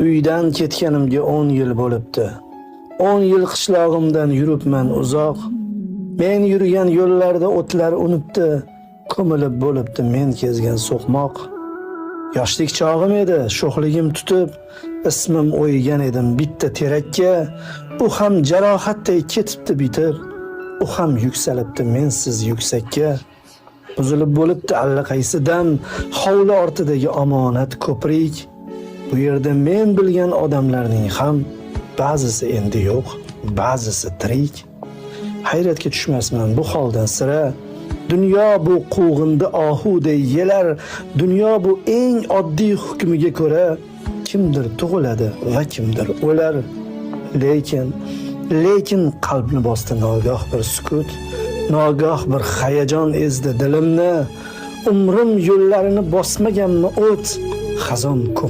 Uydan ketganimga 10 yil bo'libdi. 10 yil qishlog'imdan yuribman uzoq. Men yurgan yo'llarda o'tlar unibdi, ko'milib bo'libdi men kezgan so'qmoq. Yoshlik chog'im edi, sho'xligim tutib, ismim o'ygan edim bitta terakka. U ham jarohatday ketibdi bitib, u ham yuksalibdi mensiz yuksakka. Buzilib bo'libdi allaqaysi dam hovli ortidagi omonat ko'prik. Bu yerda men bilgan odamlarning ham ba'zisi endi yo'q, ba'zisi tirik. Hayratga tushmasman bu holdan sira. Dunyo bu quvg'indi ohuday yelar, dunyo bu eng oddiy hukmiga ko'ra kimdir tug'iladi va kimdir o'lar. Lekin qalbni bosdi nogoh bir sukut, nogoh bir hayajon ezdi dilimni. Umrim yo'llarini bosmaganmi o't, xazon ko'm